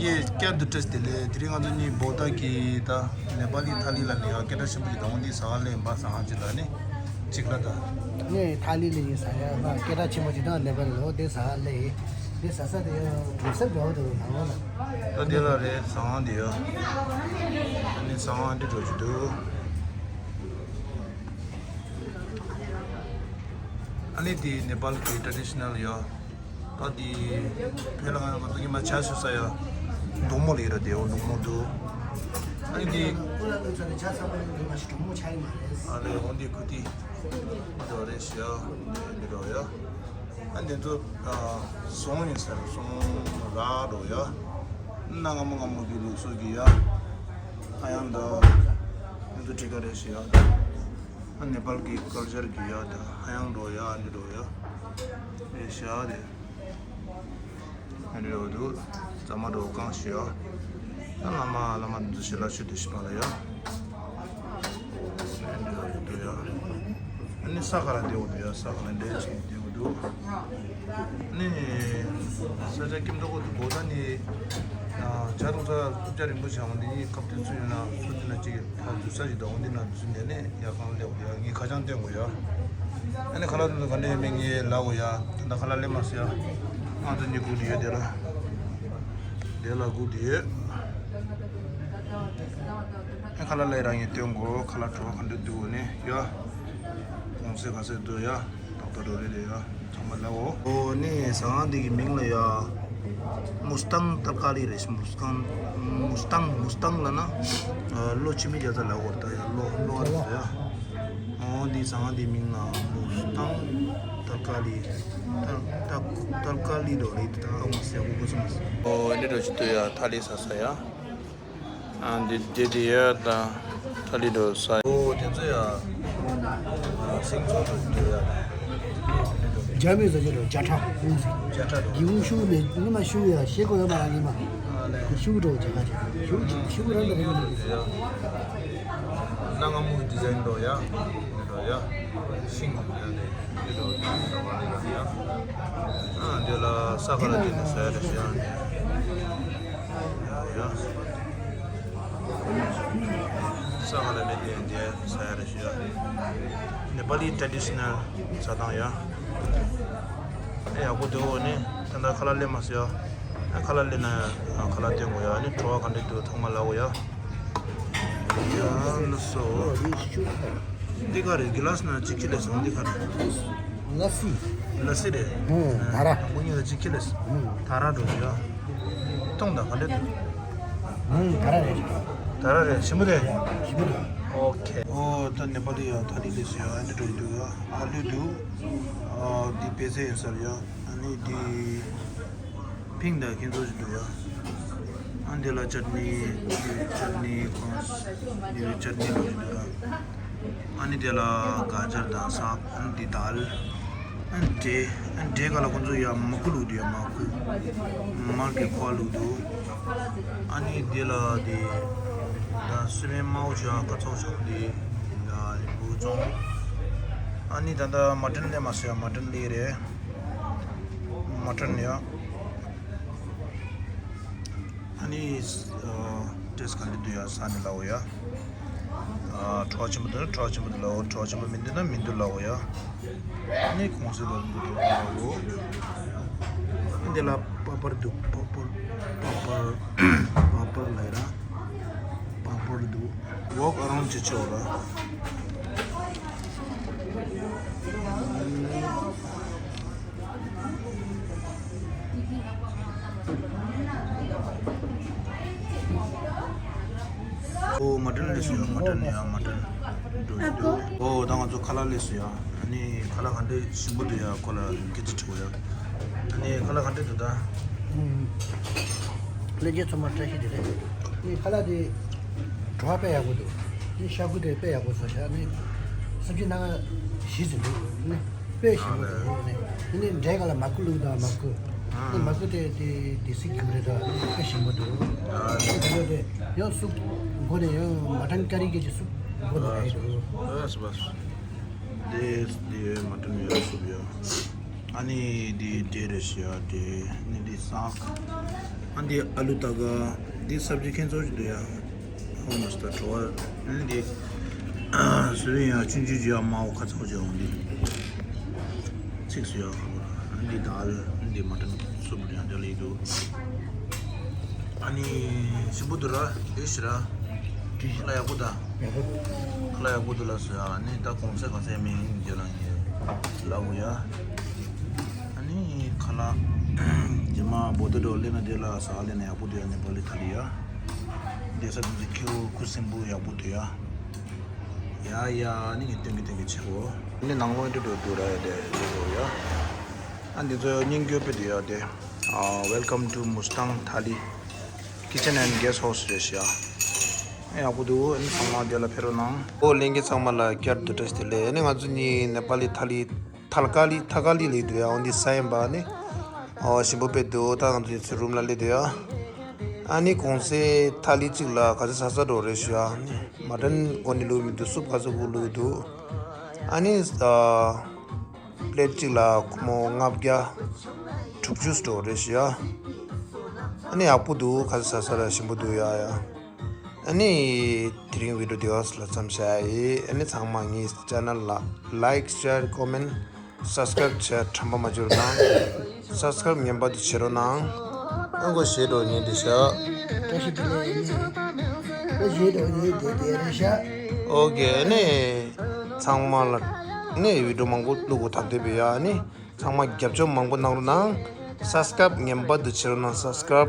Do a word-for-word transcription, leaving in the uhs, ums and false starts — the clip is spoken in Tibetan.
ངས་བསྐྱར་དུ་བཀྲ་ཤིས་བདེ་ལེགས། དེ་རིང་ང་ཚོ་གཉིས་བོད་ཟླ་གི་ད་ནེ་པ་ལི་ཐ་ལི་ལ་ནི་ཡང་སྐད་གྲགས་ཆེན་པོ་ཞིག་དང་འོན་ཏེ་ཟ་ཁང་ལས་འབའ་ཟ་ཁང་ཅིག་ལ་ནི་ཅིག་ལ་ད། ངས་ཐ་ལི་ལ་ཡིན་ཟ་ཡ་ན་སྐད་གྲགས་ཆེན་པོ་ཅིག་དང་ནེ་པ་ལི་ལོ་དེ་ཟ་ཁང་ལས་ཡིན། དེ་ཟ་ས་དེ་ཡང་གྲོང་གསེབ་འདྲ་བོ་འདུག་ནང་ལོགས་ལ། ད་དེ་ལ་རེད་ཟ་ཁང་དེ་ཡོད། ཨ་ནི་ཟ་ཁང་འདི་འགྲོ་རྒྱུ་འདུག་ཨ་ནི་དེ་ནེ་པ་ལི་གི་ཊ་རེ་ཌི་ཤ་ནལ་ཡོད། ད་དེ་བོད་ལ་ང་ཚོ་ཉི་མ་ཇ་བཞུ་ས་ཡ། འབྲོག་མོ་ལ་ཡོད་ར་དེ་འོ་འབྲོག་མོ་འདུག་ཨ་ནི་དེ། ཨ་ལེ་འོ་འདི་ཁུ་ཏི། འདི་འདྲ་རེད་ཤག་འདི་འདྲ་ཡ། ཨ་འདི་ཚོ་ཟོང་ཡིན་ཟེར། ཟོང་ར་འདྲ་ཡ། གནའ་སྔ་མོ་སྔ་མོ་གི་ལུགས་སྲོལ་གྱི་ཡ། ཨ་ཡང་འདི་འདི་ཚོ་ཁྲི་ཀ་རེད་ཤག་ཡ། ཨ་ནེ་པཱལ་གྱི་ཀལ་ཅར་གྱི་ཡ་དང་ཧ་ཡང་འགྲོ་ཡ་འདི་འགྲོ་ཡ་རེད་ཤག་དེ། འདི་འགྲོ་འདུག་རྫ་མ་འགྲོ་གང་ཤག་ཡ། ཨ་བླ་མ་བླ་མ་འདི་ཚོ་ཞལ་ལག་མཆོད་དེ་ཤི་པ་ལ་ཡ། འདི་འགྲོ་འདུག་ཡ། ཨ་ནི་ས་ཁ་ལ་བསྡད་འོ་འདུག་ཡ། ས་ཁ་ལ་འདྲེ་ཆེན་བསྡད་འོ་འདུག་ནི་ས་ཆ་ཁྱིམ་ཐོག་གོ་དུ་གོ་ད་ནི་ཇ་རུང་ས་སུབ་ཇ་རིང་པོ་བྱ་བ་འདི་ནི་སྐབས་དུས་ཚོད་ཡོད་ན་སུ་དེ་ན་ཅིག་ཕར་འཛུལ་ས་ཞིག་འདུག་འོ་འདི་ན་འཛུལ་ནས་ནི་ཡར་ཁང་སླེབས་འོ་ཡ། ངས་ཁ་བྱང་སྟོན་དགོས་ཡ། ཨ་ནི་ཁ་ལག་འདི་ཚོ་ག་འདྲ་ཡོད་མེད་ངས་ལབ་དགོས་ཡ། ད་ལྟ་ཁ་ལག་སླེབས་མ་སོང་ཡ། ང་ཚོ་གཉིས་སྒུག་ནས་ཡོད་དེ་ལ། དེ་ལ་སྒུག་དེ་ཡོད། ཨ་ཁ་ལག་སླེབས་རང་ངས་སྟོན་དགོས། ཁ་ལག་བྲོ་བ་ག་འདྲ་འདུག་ནི་ཡ། གོང་ཚད་ག་ཚད་འདུག་ཡ། ཏག་ཏག་འགྲོ་རེད་དེ་ཡ། ཚང་མ་ལབ་འོ། འོ་ནི་ཟ་ཁང་འདི་གི་མིང་ལ་ཡ། མུ་སི་ཏང་ཏར་ཀ་ལི་རེད། མུ་སི་ཏང་མུ་སི་ཏང་མུ་སི་ཏང་ལབ་ན། ཨ་གློ་ཕྱི་མི་རྒྱ་ཚ་ལབ་འོ། ད་ཡ་གློ་གློ་བ་རེད་ཡ། འོ་འདི་ཟ་ཁང་འདི་མིང་ལ་མུ་སི་ཏང་ཏར་ཀ་ལི། ཏར་ཏར་ཏར་ཀ་ལི་འགྲོ་རེད། ད་ཨ་མ་ཟེར་གོ་གོ་སོང་། འོ་འདི་འགྲོ་ཅི་ཏུ་ཡ་ཐ་ལི་ཟ་ས་ཡ། ཨ་འདི་འདི་འདི་ཡ་ད་ཐ་ལི་འགྲོ་ས། འོ་དེ་ཚོ་ཡ། ཨ་སེང་ཚོ་འགྲོ་འགྲོ་ཡ། རྒྱ་མི་ཟ་ཅི་འགྲོ་རྒྱ་ཁྲ་ཧུང་ཟེར། རྒྱ་ཁྲ་འགྲོ། དགེ་ཧུང་ཤུ་ནས་ཉི་མ་ཤུ་ཡ་ཤེས་གོ་ཡོད་མ་ར་ཉི་མ། ཨ་ལེ། ཤུ་འགྲོ་རྒྱ་ཁ་ཅིག་ཤུ་ཅིག་ཤུ་ར་ལ་རེད་མ་འགྲོ། གནའ་སྔ་མོའི་ཌི་ཛའིན་འགྲོ་ཡ། འགྲོ་ཡ། ཤིང་འགྲོ་ཡ། འདི་འགྲོ་ཡ། ཨ་འདི་ལ་ས་ཁ་ལ་དེ་ནས་ཟ་ཡ་རེད་ཤག་ཡ། ཡ། ས་ག་ལ་མེད་དེ་འདི་ཟ་ཡ་རེད་ཤག་ཡ། ནེ་པ་ལི་ཊ་རེ་ཌི་ཤ་ནལ་ཟ་སྟངས་ཡ། ཨེ་ཡག་པོ་འདུག་འོ་ནི་ད་ལྟ་ཁ་ལག་སླེབས་མ་སོང་ཡ། ཨ་ཁ་ལག་སླེབས་ན་ཁ་ལག་སྟོན་དགོས་ཡ། ཨ་ནི་བྲོ་བ་ག་འདྲ་འདུག་ཚང་མ་ལབ་འོ་ཡ། ཡ་ལགས་སོ། འདི་ག་རེད། གི་ལ་སི་ནང་གཅིག་ཁྱེར་སླེབས་སོང་། འདི་ག་རེད། ལ་སི། ལ་སི་རེད། ཧུང་ད་ར། ད་ཁོ་གཉིས་ལ་གཅིག་ཁྱེར་སླེབས་སོང་། ཧུང་། ད་ར་འགྲོ་ཡ། གཏོང་དང་ག་འདྲ་འདུག་ཧུང་ད་ར་རེད། ད་ར་རེད། ཞིམ་པོ་རེད། ཞིམ་པོ་རེད། ཨོ་ཁེ། ཨོ་ད་ནེ་པ་ལི་ཡ་ཐ་ལི་སླེབས་སོང་ཡ། ཨ་འདི་འགྲོ་གི་འདུག་ཡ། ཨ་ལུ་འདུག་ཨ་འདི་པད་ཚལ་ཡིན་ས་རེད་ཡ། ཨ་ནི་འདི། ཕིང་དང་ཁྱེད་ཚོ་ཞིག་འདུག་ཡ། ཨ་འདི་ལ་ཅར་ནི། འདི་ཅར་ནི་ཁོང་། འདི་ཅར་ནི་ལོ་ཞིག་འདུག་ཡ། ཨ་ནི་དེ་ལ་ག་ཅར་དང་ཟ། ཨ་འདི་དལ། ཨ་འདྲེ། ཨ་འདྲེ་ག་ལ་ཁོང་ཚོ་ཡ་མ་ཀུ་བླུགས་འདུག་ཡ། མ་ཀུ། མར་གྱི་ཁུ་བ་བླུགས་འདུག་ཨ་ནི་དེ་ལ་དེ། ད་སི་མེན་དམར་པོ་བྱུང་ཡ། སྐ་ཚོགས་བྱུང་འདི། ད་ལིམ་བུ་བཙོང་། ཨ་ནི་ད་ལྟ་མ་ཏན་སླེབས་མ་སོང་ཡ། མ་ཏན་སླེབས་རེད། མ་ཏན་ཡ། ཨ་ནི་ཨ་ཊེ་སི་ག་འདྲ་འདུག་ཡ་ཟ་ནས་ལབ་འོ་ཡ། ཨ་བྲོ་བ་ཆེན་པོ་འདུག་ན་བྲོ་བ་ཆེན་པོ་འདུག་ལབ་འོ། བྲོ་བ་ཆེན་པོ་མི་འདུག་ན་མི་འདུག་ལབ་འོ་ཡ། ཨ་ནི་གོང་ཚད་ལ་འདུག་འདུག་ལབ་འོ། ཨ་འདི་ལ་པ་པར་འདུག་པ་པར། པ་པར། པ་པར་ལབ་ཡ་ར། པ་པར་འདུག Walk around བྱེད་ཆོག་ལ། ཨོ་མ་ཏན་སླེབས་སོང་། མ་ཏན་ཡ། མ་ཏན་འགྲོ་ཞིག་འདུག་ཨོ་ད་ང་ཚོ་ཁ་ལག་སླེབས་སོང་ཡ། ཨ་ནི་ཁ་ལག་ག་འདྲ་ཞིམ་པོ་འདུག་ཡ། ཁོ་ལ་སྐད་ཆ་དྲི་དགོས་ཡ། ཨ་ནི་ཁ་ལག་ག་འདྲ་འདུག་ད། ཨུམ། ལྷན་རྒྱས་ཚང་མ་བཀྲ་ཤིས་བདེ་ལེགས། ཨ་ནི་ཁ་ལག་དེ་བྲོ་བ་དཔེ་ཡག་པོ་འདུག་ཨ་ནི་ཤ་ཁུ་དེ་དཔེ་ཡག་པོ་བཟོས་ཤག་ཨ་ནི་སབ་ཇི་སྣ་ཁ་བཞི་ཙམ་འདུག་ཨ་ནི། དཔེ་ཞིམ་པོ་འདུག་ཨ་ནི་ཨ་ནི་འབྲས་ག་ལ་མ་ཀུ་བླུགས་དང་མ་ཀུ། ཨ་ནི་མ་ཀུ་དེ་དེ་དེ་སི་རྒྱུ་རེད་དང་དཔེ་ཞིམ་པོ་འདུག་ཨ་ནི་དེ་ལ་དེ་ཡང་སུབ་མགོ་ནས་ཡང་མ་ཏན་ཀ་རི་གི་ཅིག་སུབ་མགོ་ནས་ཨེ་འདུག་ཨ་སུབ་ཨ་སུབ། དེ་དེ་མ་ཏན་ཡང་སུབ་ཡ། ཨ་ནི་དེ་དེ་རེད་ཤག་དེ་ནི་དེ་ཟ། ཨ་འདི་ཨ་ལུ་ཏ་ག་འདི་སབ་ཇི་ཁྱེད་ཚོ་ཞིག་འདུག་ཡ། ཧོ་མ་སྟ་བྲོ་བ་ཨ་འདི་སུ་རི་ཡ་ཆུང་ཆུང་ཅིག་ཡ་མ་འོ་ཁ་ཚོ་ཅིག་འོང་འདི་ཚིགས་སུ་ཡ་ཁ་བོ་ཨ་འདི་དཱལ་ཨ་འདི་མ་ཊན་སུབ་ཡ་འདི་ལ་ཡི་འདུག་ཨ་ནི་ཞིམ་པོ་འདུག་ར། ཨེ་ཤི་ར། ཁ་ལ་ཡག་པོ་ད། ཡག་པོ། ཁ་ལ་ཡག་པོ་འདུག་ལ་སོ་ཡ། ཨ་ནི་ད་གོང་ཚད་ག་ཚད་མིན་དེ་ལ་ཡིན་ལ་འུ་ཡ། ཨ་ནི་ཁ་ལ་རྗེས་མ་བོ་ཏི་འགྲོ་ལེ་ན་དེ་ལ་ཟ་ལེ་ན་ཡག་པོ་འདུག་ཡ། ནེ་པ་ལི་ཐ་ལི་ཡ། དེ་ས་དུ་ཁྱེའུ་ཁུ་སིམ་པོ་ཡག་པོ་འདུག་ཡ། ཡ་ཡ་ཨ་ནི་ངས་སྟོན་གི་སྟོན་གི་ཆེ་བོ། ཨ་ནི་ནང་ལོགས་འདི་འགྲོ་འདུག་ར་ཡ་དེ་འགྲོ་ཡ། ཨ་འདི་ཚོ་སྙིང་རྒྱུ་པེ་འདུག་ཡ་དེ། Welcome to Mustang Thali Kitchen and Guest House རེད་ཤག་ཡག་པོ་འདུག་ཨ་ནི་ཚང་མ་དེ་ལ་ཕེབས་རོགས་གནང་། ཨོ་ལྷན་རྒྱས་ཚང་མ་ལ་བསྐྱར་དུ་བཀྲ་ཤིས་བདེ་ལེགས། ཨ་ནི་ང་ཚོ་གཉིས་ནེ་པ་ལི་ཐ་ལི་ཐལ་ཀ་ལི་ཐ་ཀ་ལི་ལས་འདུག་ཡ། འོན་ཏེ་ས་ཡིན་པ་ནི་ཨོ་ཞིམ་པོ་དཔེ་འདུག་ད་ང་ཚོ་ཡིན་ཚུལ་རུམ་ལ་སླེབས་འདུག་ཡ། ཨ་ནི་གོང་ཚད་ཐ་ལི་གཅིག་ལ་ག་ཚོད་ཟ་ས་འགྲོ་རེད་ཞུ་ཡ། ཨ་ནི་མ་ཊན་གོ་ནི་ལུགས་མི་འདུག་སུབ་ག་ཚོད་གོ་ལུགས་འདུག་ཨ་ནི་ཨ། པི་ལེ་ཊི་གཅིག་ལ་སྒོར་མོ་ལྔ་བརྒྱ་དྲུག་ཅུ་འགྲོ་རེད་ཞུ་ཡ། ཨ་ནི་ཡག་པོ་འདུག་ཁ་ཟས་ཟ་ས་ལ་ཞིམ་པོ་འདུག་ཡ་ཡ། ཨ་ནི་དེ་རིང་བི་ཌི་ཡོ་དེ་ག་ལ་མཚམས་བཞག་ཡིན། ཨ་ནི་ཚང་མ་ངའི་ཆེ་ནལ་ལ་ལའིཀ་ཤེར་ཀོ་མེན་སབ་སི་ཀ་རེབ་བྱས་དྲན་པ་མ་བརྗེད་རོགས་གནང་། སབ་སི་ཀ་རེབ་ངན་པ་དེ་བྱེད་རོགས་གནང་། ཨ་ཁོ་ཞེ་དྲག་ཉན་དེ་ཤག་བཀྲ་ཤིས་བདེ་ལེགས་ཡིན། ཨ་ཞེ་དྲག་ཉན་དེ་དེ་རེད་ཤག་ཨོ་ཀེ། ཨ་ནི་ཚང་མ་ལ་ནི་བི་ཌི་ཡོ་མང་པོ་བླུག་དགོས་ཐག་དེ་བས་ཡ། ཨ་ནི་ཚང་མ་རྒྱབ་སྐྱོར་མང་པོ་གནང་རོགས་གནང་། སབ་སི་ཀ་རེབ་ངན་པ་དེ་བྱེད་རོགས་གནང་། སབ་སི་ཀ་རེབ།